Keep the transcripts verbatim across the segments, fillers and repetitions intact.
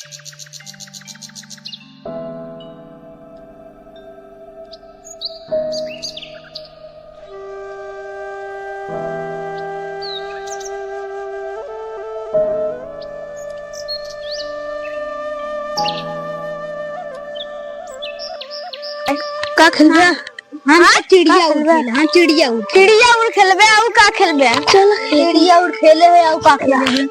का खेलबे? हम हाँ? चिड़िया का उड़ खेलबे? खेल, हाँ, चिड़िया उड़। चिड़िया उड़ खेलबे, आउ का खेलबे? चल, खेल। चिड़िया उड़ खेले है, आउ का खेलबे?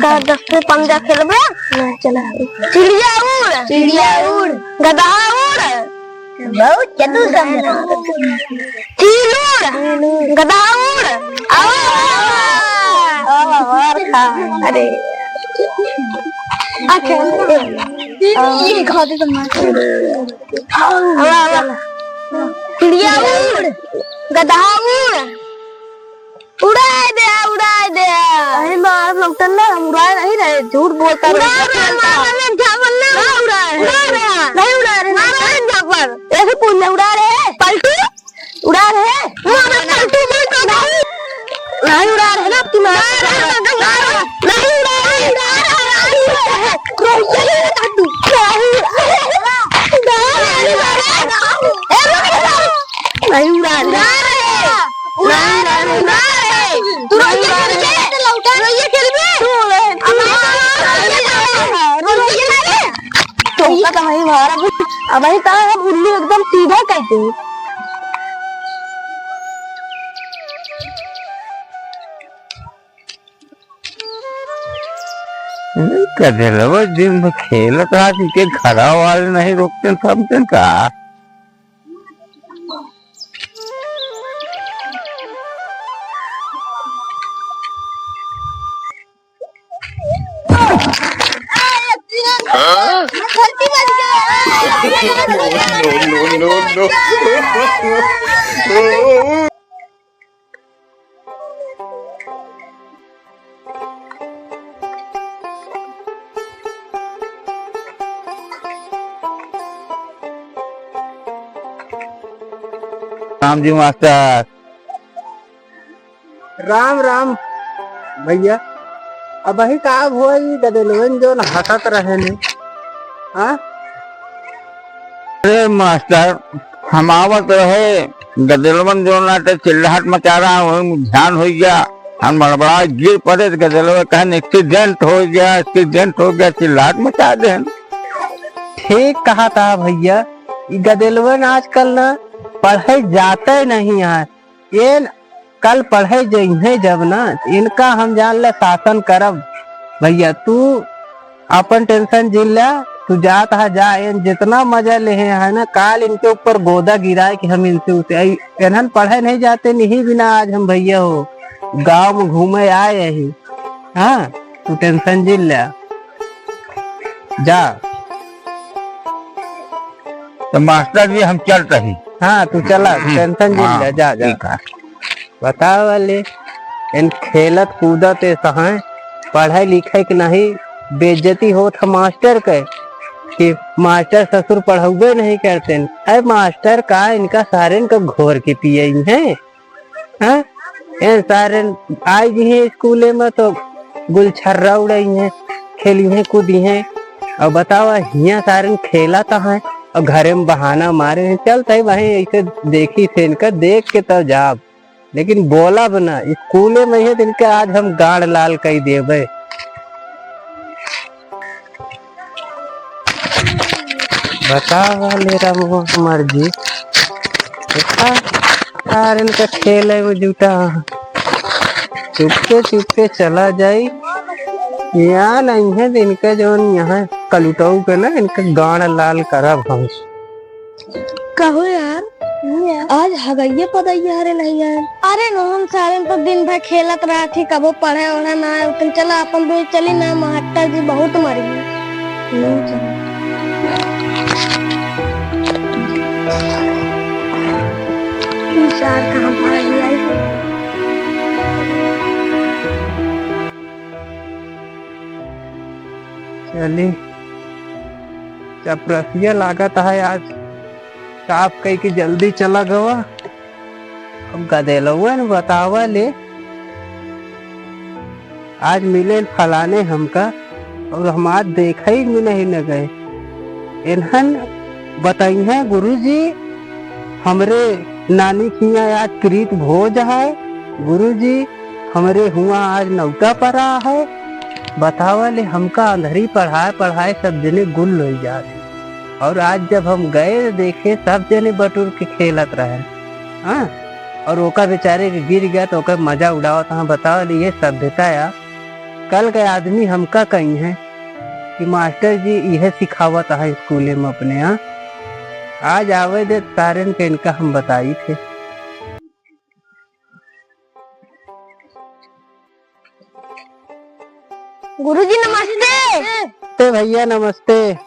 का दस पे पंजा खेलबे? ना, चला। चिड़िया उड़। चिड़िया उड़। गदहा उड़। बहुत जल्दी समझ रहा। चील उड़। गदहा उड़। आवा, आवा, आवा। आवा, मार खा। अरे। अच्छा। ये खा दे तुम। आवा, आवा। चिड़िया उड़, गदहा उड़, उड़ाए दे, उड़ाए दे। अरे मार लौटन ना, हम उड़ाए नहीं रहे, झूठ बोलता उड़ा रहे, रहे, मार रहे, झापड़ ना। ना उड़ा रहे। उड़ा रहे। नहीं उड़ा रहे। मार रहे, झापड़। ऐसे पूछ ले, उड़ा रहे। पलटू? उड़ा रहे? वो अबे पलटू बोल तो नहीं। नहीं उड़ा रहे ना, तू ना। नहीं उड़ा रहे, नहीं उड़ा रहे, नहीं उड़ा रहे। नहीं उड़ा रहे। ए, रुक, रुक, रुक। नहीं उड़ा रहे। उड़ा रहे, उड़ा रहे, उड़ा रहे। तू रोइया खेल के, रोइया खेल के। रोइया ना रे। तो का तो वही मारा। अब वही कहा हम उल्लू एकदम सीधा कहते हैं। ए, गदेलवा दिन भर खेलत रहत, इनके घरा वाले नहीं रोकते, समझते का? No, no, no, no। Ram ji master. Ram Ram भैया। अबही का हुआ, ई गदेलवन जौन हंसत रहे ने, हाँ? अरे मास्टर, हम आवत रहे, गदेलवन जौन आटे चिल्लाहट मचा रहा, वही ध्यान होइ गया। हम बड़बड़ा गिर पड़े, तो गदेलवा कहन, "Accident हो गया, accident हो गया," चिल्लाहट मचा देन। ठीक कहा था भैया, ई गदेलवन आजकल ना पढ़े जाते नहीं है। ये कल पढ़े जइहें जब ना, इनका हम जान ले शासन करब। भैया, तू अपन tension जिन ले, तू जात हा जा, एन जितना मजा लेहे है ना, काल इनके ऊपर गोदा गिराए कि हम इनसे उसे, आई, एनहन पढ़े नहीं जाते, नहीं बिना आज हम भैया हो, गाँव में घूमे आए ही। हाँ, तू tension जिन ले, जा। तो मास्टर जी, हम चलत ही। हाँ, तू चला, हम्म, tension जिन हाँ, ले, जा, जा। ठीक है। बतावा ले, एन खेलत कूदत ए सहाय, पढ़े लिखे के नहीं, बेइज्जती होत ह मास्टर के, कि मास्टर ससुर पढ़उबे नहीं करतेन। अरे मास्टर का इनका सारेन का घोर के पियई हैं? हाँ? एन सारेन आई जी हैं स्कूले में तो गुलछर्रा उड़ई हैं, खेली हैं, कूदी हैं। और बतावा, हियाँ सारेन खेलत हैं और घरे में बहाना मारे हैं। चल तई वहीं ऐसे देखी से इनका, देख के तो जाब। लेकिन बोलब ना, स्कूले में है, इनके आज हम गाड़ लाल कई देबे। बतावा ले रमुआ हमार जी, देखा, सारेन का खेले में जुटा, चुपके चुपके चला जाई। यहाँ नहीं है, इनका जौन यहाँ कलुटऊ के ना, इनका गाड़ लाल करब हम। कहो यार, हम्म यार। आज हगइये पदइये हरे नहीं आए। अरे रोहन, सारे तो दिन भर खेलत रहत ही, कबो पढ़े ओढ़े ना आए। तुम चला अपन दो चली ना, मास्टर जी बहुत मरी। हम्म, चला। ई सार कहाँ भाग गया? चली, चपरसिया लागत है आज। साफ कई के जल्दी चला गवा। अब गदेलवा न बतावा ले, आज मिले फलाने हमका, और हमार देखइ में नहीं न गए। एनहन बतइहैं, "गुरुजी, हमरे नानी किहाँ आज प्रीत भोज है, गुरुजी, हमरे हुआँ आज नौता परा है।" बतावा ले, हमका अंधरी पढ़ाए पढ़ाए सब जने गुल होइ जात हैं। और आज जब हम गए देखे, सब जने बटुर के खेलत रहन, हाँ, और ओका बेचारे के गिर गया तो ओकर मजा उड़ावत हैं। बतावा ले, ये सभ्यता या कल के आदमी हमका कहिहैं कि मास्टर जी इहे सिखावत हैं स्कूले में अपने, हाँ? आज आवे दे सारेन के, इनका हम बताइत है। गुरुजी नमस्ते। नमस्ते भैया, नमस्ते।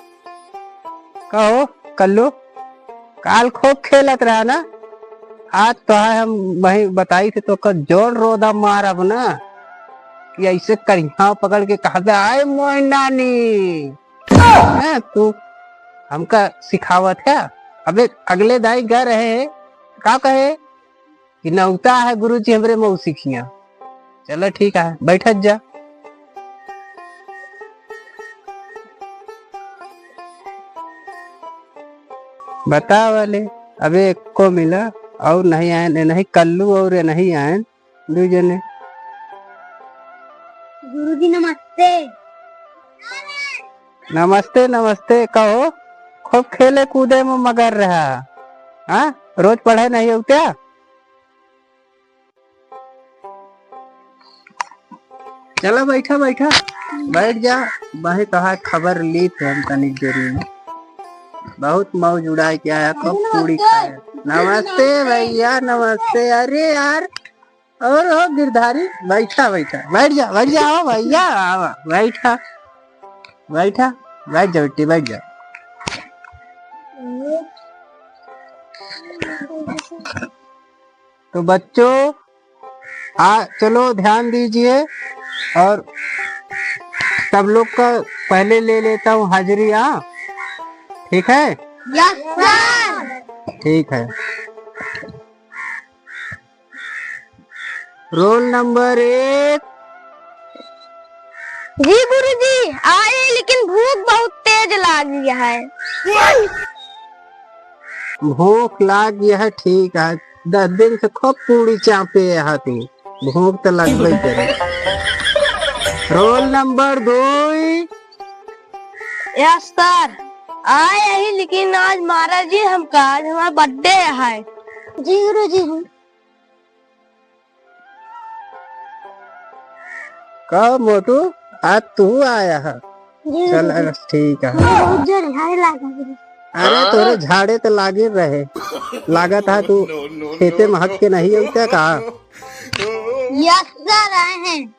कहो कल्लू, काल खूब खेलत रहा ना, आज तो है हम वही बताइत है तो का जोर रोदा मारब ना कि ऐसे करिहा पकड़ के कहा दे, "आए मोय नानी।" हैं, तू हमका सिखावत है। अबे अगले दाई गा रहे हैं, का कहे कि नौता है गुरुजी हमरे मौसी किहाँ। चला ठीक है, बैठत जा। बतावा ले, अबे एको मिला और नहीं आयन, ए नहीं कल्लू और ए नहीं आयन, दुइ जने। गुरुजी नमस्ते। नमस्ते, नमस्ते। कहो, खूब खेले कूदे में मगर रहा, हाँ? रोज पढ़े नहीं अउत्या? चला बैठा, बैठा, बैठ जा। वही तोहार खबर लीत है हम तनिक देरी में। बहुत मौज उड़ाए के आया, खूब पूड़ी खाया। नमस्ते भैया, नमस्ते। अरे यार, और हो गिरधारी, बैठा, बैठा, बैठ जा, बैठ जा, आओ भैया, आओ, बैठा, बैठा, बैठ जा बेटी, बैठ जा। तो बच्चों, आ, चलो ध्यान दीजिए और सब लोग का पहले ले लेता हूँ हाजिरी, हाँ, ठीक है? Yes sir. ठीक है। रोल नंबर एक। जी गुरुजी, आए, लेकिन भूख बहुत तेज लागी है। भूख लागी है, ठीक है। दस दिन से खूब पूड़ी चापे है तू, भूख तो लगबे करे। रोल नंबर दो। यस सर, आए ही, लेकिन आज महाराज जी हमका, आज हमारा बर्थडे है। जी गुरुजी। का मोटू, आज तू आया है? जी, चल, जी। अरे, ठीक है। बहुत जोर झाड़े लागे। अरे, तोरे झाड़े तो लागे रहे, लागत है तू खेते में हट के नहीं अउत्या का? यस सर, आए हैं।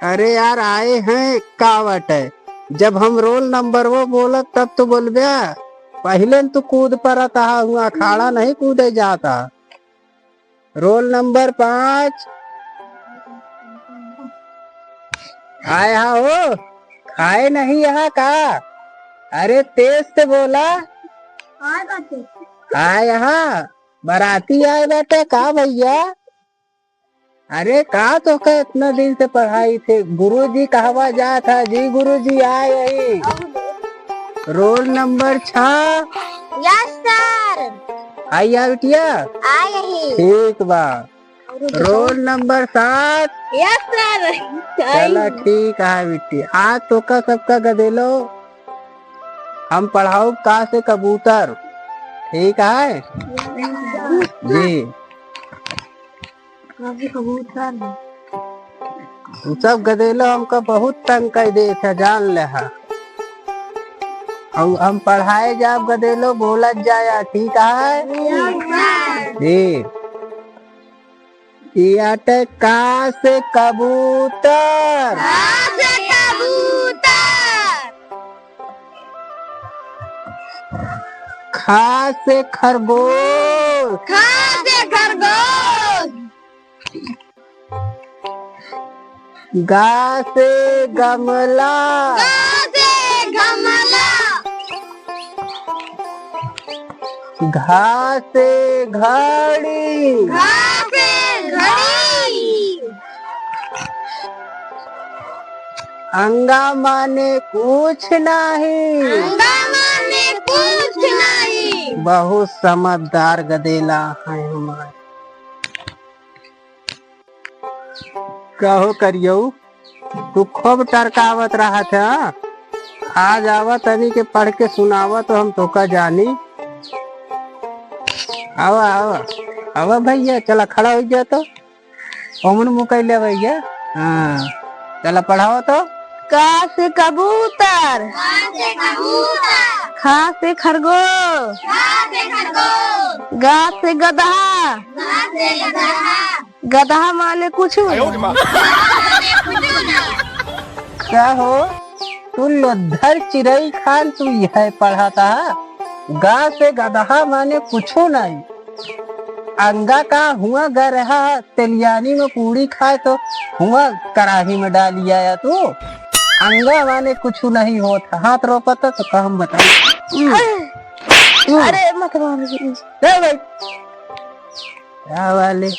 अरे यार, आए हैं का बाटे? जब हम रोल नंबर वो बोलब तब तो बोलब्या, पहिले न तू कूद परत हा, हुआ अखाड़ा नहीं कूदे जात हा। रोल नंबर पाँच। आए हा हो, आए नहीं यहाँ का? अरे तेज से बोला। आए बाटे। आए हा, बराती आए बाटे का भैया? अरे का तोहका इतना दिन से पढ़ाइत है? गुरुजी कहवा जात हा? जी गुरुजी आए ही। रोल नंबर छह। Yes sir. आई आ बिटिया? आए ही। ठीक बा। रोल नंबर सात। Yes sir. चला ठीक है बिट्टी, आज तोहका सबका गदेलो हम पढ़ाउब का से कबूतर, ठीक है? जी। कबूतर। उ सब गदेलो हमका बहुत तंग कर देत है, जान लेहा। अउ हम पढ़ाए जाब गदेलो, बोलत जाया, ठीक है? Yes sir. जी। ई आटे का से कबूतर। का से कबूतर। ख से खरगोश। ख से खरगोश। ग से गमला। ग से गमला। घ से घड़ी। घ से घड़ी। अंगा माने कुछ नाही। अंगा माने कुछ नाही। बहुत समझदार गदेला है हमार। कहो करियऊ, तू खूब टरकावत रहत है, हाँ? आज आवा तनी के पढ़ के सुनावा तो हम तोका जानी। आवा, आवा, आवा भैया, चला खड़ा होइ जा तो। ओमन मुँह कैले भैया। हाँ, चला पढ़ावा तो। क से कबूतर। ख से खरगोश। ग से गदहा। गदहा माने कुछ। का हो, तू लोधर चिरई खान, तू यह पढ़ाता है? ग से गदहा माने कुछ नहीं। अंगा का हुआ गरहा तेलियानी में पूड़ी खाए तो हुआ कराही में डाली आया तू। अंगा माने कुछ नहीं होत, हाथ रोपत तो कहम बताई। अरे मत मार। ए भाई, का वाले,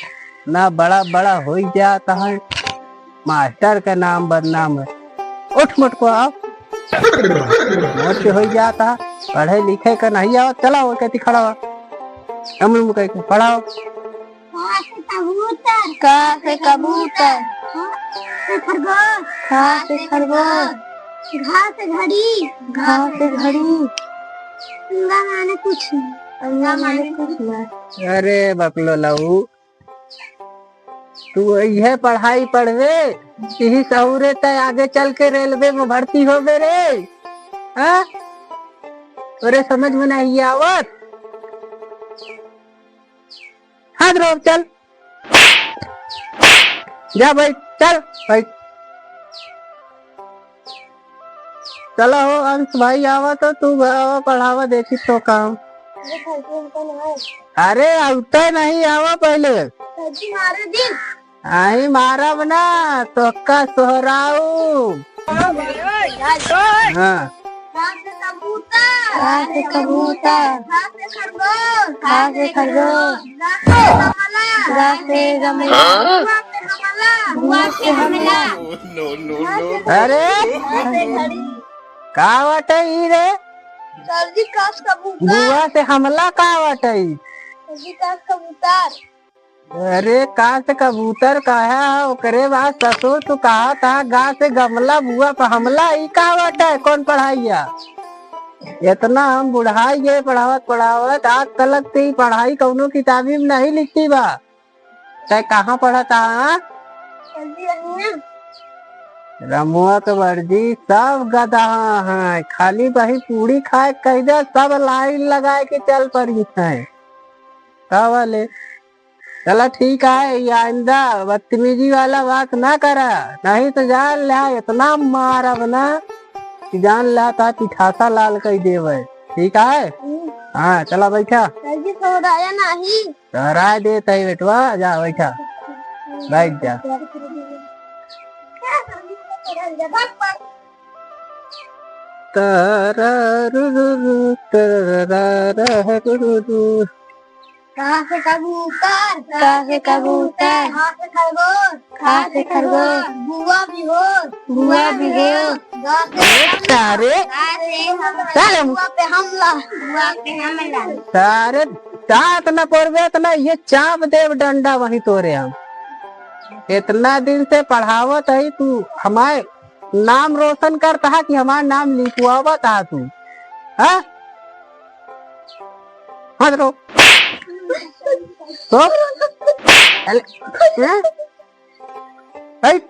ना बड़ा बड़ा होई जात है, मास्टर का नाम बदनाम है। उठ मोटको, आओ। मोट के होई जात है, पढ़े लिखे का नहीं आवत, चला वो कहती खड़ा हुआ। अमन मुकाई को पढ़ाओ। क से कबूतर। क से कबूतर। ख से खरगोश। ख से खरगोश। घ से घड़ी। घ से घड़ी। अंगा माने कुछ नहीं। अंगा माने कुछ नहीं। अरे बकलो लऊ, तू यह पढ़ाई पढ़वे, यही सहूरे तय आगे चल के रेलवे में भर्ती होबे रे। हाँ? तोरे समझ में नहीं आवत। हाथ रोक, चल। जा भाई, चल भाई। चला हो अंश भाई, आवा तो तू आवा पढ़ावा, देखी तो काम। अरे, अउते नहीं, आवा पहले। सर जी, मारे दिन। आई मारब ना, तोका सोहराऊ। हाँ। क से कबूतर। क से कबूतर। ख से खरगोश। ख से खरगोश। ग से गमला। ग से गमला। हाँ? बुआ से हमला। बुआ से हमला। अरे, ग से घड़ी। का बाटे ई रे? सर जी, क से कबूतर। बुआ से हमला का बाटे ई? सर जी, क से कबूतर। अरे, क से कबूतर कहा है, ओकरे बाद ससुर तू कहा था, ग से गमला, बुआ पे हमला, ई का बाटे, कौन पढ़ाई है? इतना हम बुढ़ाई गए पढ़ावत पढ़ावत, आज तलक ते ई पढ़ाई कौनो किताबी में नहीं लिखी बा। तै कहाँ पढ़त हा? रमुआ के बड़जी सब गदहा हैं, खाली वही पूड़ी खाए के कह दे, सब लाइन लगाए के चल पड़ी हैं। का वाले? चला ठीक है, ये आइंदा बदतमीजी वाला बात ना करा, नहीं तो जान ल्या इतना मारब ना कि जान ल्या ता पिठासा लाल कर देवे। ठीक है? हम्म। हाँ, चला बैठा। सर जी, सोहराया नहीं। सोहराय देत है बेटवा, जा बैठा, बैठ जा। तारा रू रू रू, तारा रू रू रू। क से कबूतर। क से कबूतर। ख से खरगोश। ख से खरगोश। बुआ बेहोश। बुआ बेहोश। ग से ए, तारे। ग से हमला। तारे। बुआ पे हमला। बुआ पे हमला। तारे, तात न पड़बे त ना, ये चाप देब डंडा वहीं तोरे हम। इतना दिन से पढ़ावत है तू, हमारे नाम रोशन करता है कि हमारा नाम लिखवावत है तू, हाँ? हाँ, चलो। तो? अरे, हैं? हट।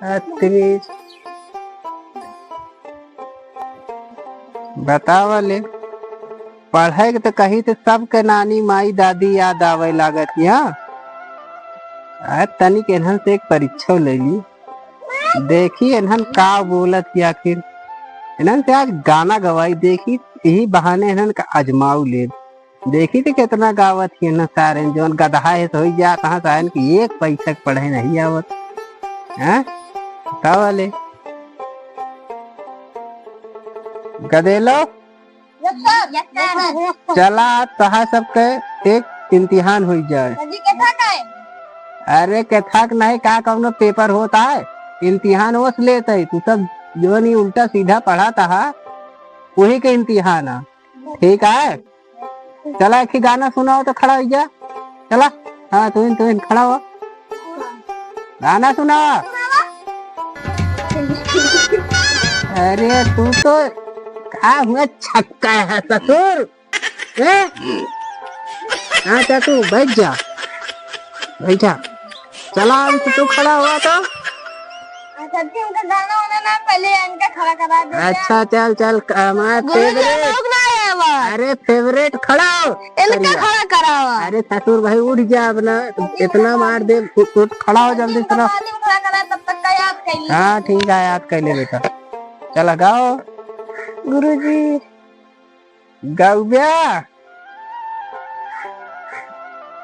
अतरी। बतावा ले। पढ़े के तो कही तो सबके नानी, माई, दादी याद आवे लागत, हाँ? आ, तनिक इन्हन से एक परीक्षा ले ली। देखी इन्हन का बोलत ही आखिर। इन्हन से आज गाना गवाई, देखी यही बहाने इन्हन का आजमाऊ लेब। देखी तो कितना गावत ही इन्हन सारे, जौन गदहा है तो होई जात, हाँ, सारे की एक पैसा के पढ़े नहीं आवत। हैं? का वाले? गदेलो? Yes, sir। Yes, sir। चला, आज तोहार सबके एक इम्तिहान होई जाए। सर जी, कैसा का है? अरे, कैसा का नहीं, का कौनो पेपर होता है? इम्तिहान ओस लेत है, तू सब जौन ई उल्टा सीधा पढ़त हा, वही के इम्तिहान है। ठीक है, चला एक ही गाना सुनाओ तो खड़ा होइ जा। चला, हाँ, तू इन, तू इन खड़ा हो, गाना सुनाओ। अरे तू तो का हुआ, छक्का है ससुर। ए? हाँ, तो तू बैठ जा, बैठा। चला, हम तो तू खड़ा हुआ तो। अच्छा, ठीक है, गाना वाना ना, पहले इनका खड़ा करा दे। अच्छा, चल, चल, हमारा गुरुजी, favorite। लोग ना आए बा। अरे, favorite खड़ा हो। इनका करिया। खड़ा करावा। अरे, ससुर भाई, उठ जा अब ना, इतना मार दे, उठ, उठ, खड़ा हो जल्दी, इनका चला। बाद में खड़ा करा, तब तक का याद कर ली। हाँ, ठीक है, याद कर ले बेटा। चला, गाओ। गुरुजी। गौब्या,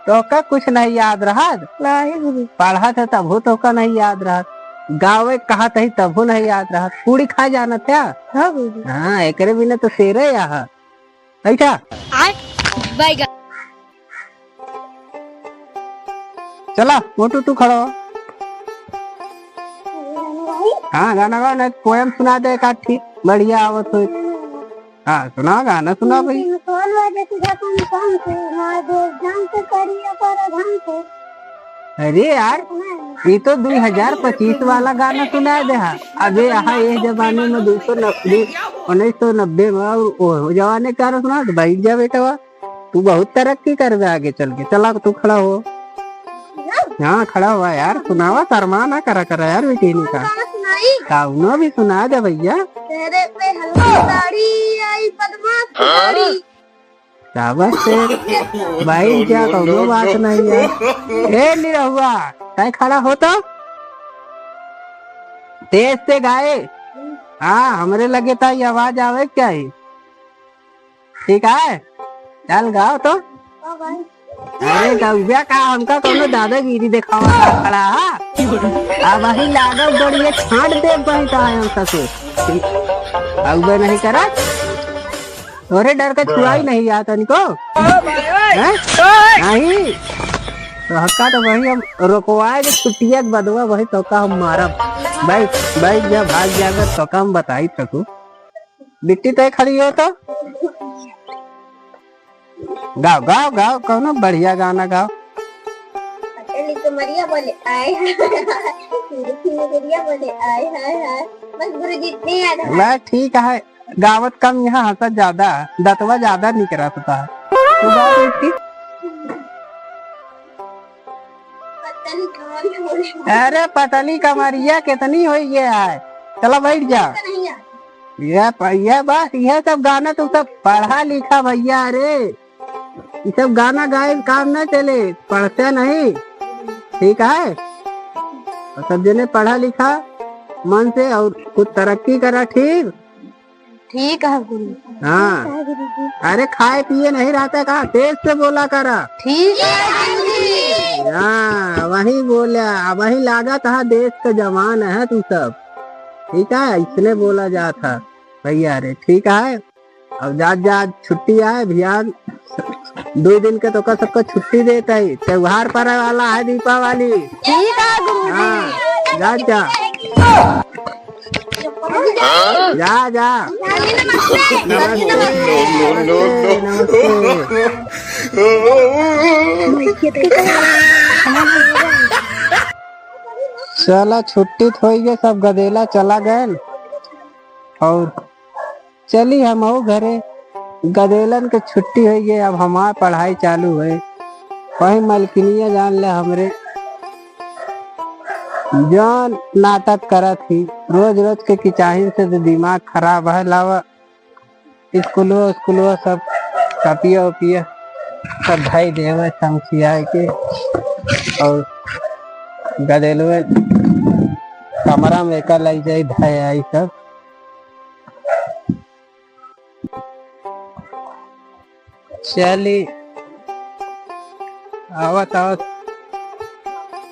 तोहका कुछ नहीं याद रहत? नहीं गुरु। पढ़त है तबहू तोहका नहीं याद रहत, गावे कहत ही तबहू नहीं याद रहत, पूड़ी खा जानत है? हाँ गुरु। हाँ, एकरे बिना तो शेरे यहाँ। बैठा। आय, बैगन। चला, मोटू, तू खड़ा हो। हाँ, गाना गाओ, नहीं तो poem सुना दे एक आध ठी, बढ़िया आवत हो। हाँ, सुना, गाना सुना भाई। अरे यार, ये तो दुई हजार पच्चीस वाला गाना सुना दे हा। अबे यहाँ ये जमाने में दो सौ नब्बे, उन्नीस सौ नब्बे में और वो जमाने का गाना सुना, तो बैठ जा बेटा, वाह। तू बहुत तरक्की करबे आगे चल के। चला, तू खड़ा हो। हाँ, खड़ा हुआ यार, सुनावा, शर्मा ना करा, करा यार, बेटी ने कहा। गाना सुनाई? कौनो भी सुना दे भैया। तेरे पे हल्की साड़ी आई बदमाश की साड़ी। शाबाश शेर, भाई क्या कौनो बात नहीं है। ए निरहुआ, तै खड़ा हो तो। तेज से गाए। हाँ, हमरे लगे तो ये आवाज आवे क्या है? ठीक है, चल गाओ तो। हाँ भाई। अरे गौब्या का हमका कौनो दादागिरी देखावा खड़ा है? अब वही लागल बढ़िया छांट दे भाई तो आए हम ससुर। अब नहीं करा। तोरे डर के छुआई नहीं जात इनको। हैं? नहीं। तो हक्का तो वही हम रोकवाए के छुट्टिया के बदवा वही तो का हम मारब। बैठ, बैठ जा, भाग जा, अगर तो का हम बताई ससुर। बिट्टी तय खड़ी हो तो। गाओ, गाओ, गाओ, कौनो बढ़िया गाना गाओ। पतली कमरिया बोले आय हाय, पतली कमरिया बोले आय हाय हाय। बस गुरुजी इतने याद है। बस ठीक है, गावत कम यहाँ हंसत ज्यादा है, दतवा ज्यादा निकरत है। तू गाओ बेटी। पतली कमरिया बोले। अरे पतली कमरिया कितनी होई गया है, चला बैठ जा। नहीं है। ये प-, ये बस, ये सब गाना तू सब पढ़ा लिखा भैया रे, ये सब गाना गाए काम ना चले, पढ़ते नहीं, ठीक है? और सब जने पढ़ा लिखा मन से और कुछ तरक्की करा, ठीक? ठीक है गुरु। हाँ। ठीक है गुरुजी। अरे खाए पिए नहीं रहता का, तेज से बोला करा। ठीक है गुरुजी। हाँ, वही बोला, वही लागत है देश का जवान है तू सब, ठीक है? इसने बोला जात है। भैया रे, ठीक है, अब जा, जा, छुट्टी आए भैया, दो दिन के तोका सबका छुट्टी देत है, त्योहार पड़े वाला है दीपावली। ठीक है गुरुजी। हाँ, जा, जा। जा, जा। नमस्ते। नमस्ते, नमस्ते। चला, छुट्टी तो होई गए, सब गदेला चला गए। और चली हमहू घरे, गदेलन के छुट्टी होई गए, अब हमार पढ़ाई चालू है। वही मलकिनिया जान ले हमरे, जौन नाटक करत ही, रोज रोज के किचाहिन से तो दिमाग खराब है। लावा स्कूलो, स्कूलो सब कपिया उपिया सब धई देवे समझिया के, और गदेलवे कमरा में एका लग जाई धई आई सब। चली, आवत आवत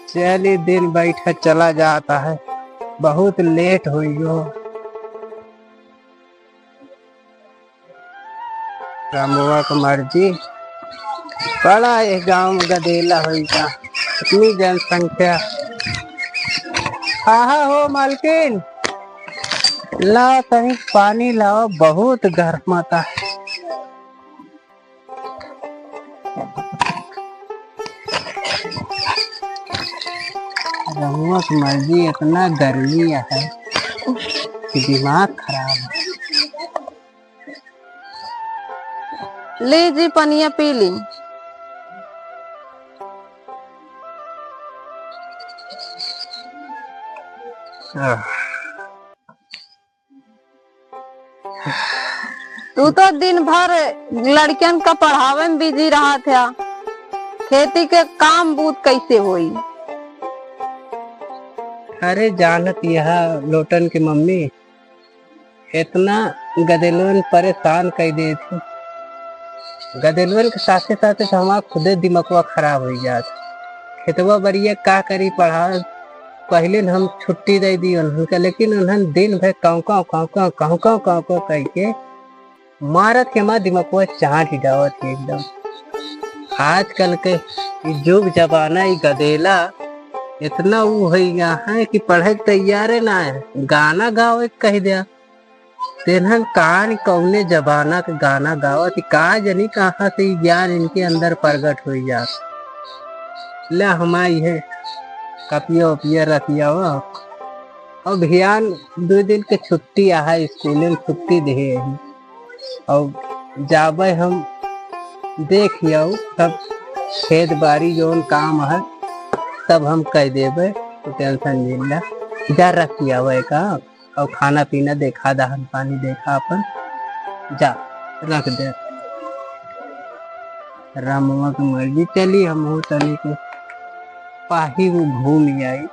चली, दिन बैठा चला जाता है, बहुत लेट होई गो। रामुआ के मर्जी, बड़ा ये गांव में गदेला होई का, इतनी जनसंख्या। आहा हो मालकिन, लाओ तनी पानी लाओ, बहुत गर्माता। रमुआ की मर्जी, इतना गर्मी है कि दिमाग खराब है। ली जी, पनिया पी ली। आह। तू तो दिन भर लड़कियन का पढ़ावे में बिजी रहत है, खेती के काम बूत कैसे होई? अरे जानत यह लोटन के मम्मी, इतना गदेलवन परेशान कई देत ही। गदेलवन के साथे साथे तो हमार खुदे दिमगवा खराब होइ जात। खेतवा बरिया का करी पढ़ा, पहिले न हम छुट्टी दे दी उन्हन का, लेकिन उन्हन दिन भर काँव काँव, काँव काँव, काँव काँव, काँव काँव कई के मारत के हमार दिमगवा चाट ही जावत ही एकदम। आजकल के ई जुग जमाना, ई गदेला इतना ऊ होइ गया है कि पढ़े के तैयारे ना है, गाना गावे के कहि दिया। तेनहन कहाँ न कौने जमाना के गाना गावत ही, का जनी कहाँ से ई ज्ञान इनके अंदर प्रगट होइ जात। ले हमार इहे कपिया उपिया रखिया हुआ। अब भियान दो दिन के छुट्टी आहा, स्कूल में छुट्टी देहे ही। अब जाबे हम देख आऊ, तब खेत बारी जौन काम है, तब हम कह देबे, तो टेंशन नहीं ला। जा रखिया हुआ का। और खाना पीना देखा, दहन पानी देखा अपन, जा रख दे। रामवा के मर्जी, चली हमहू तनी के पाही में घूम आई।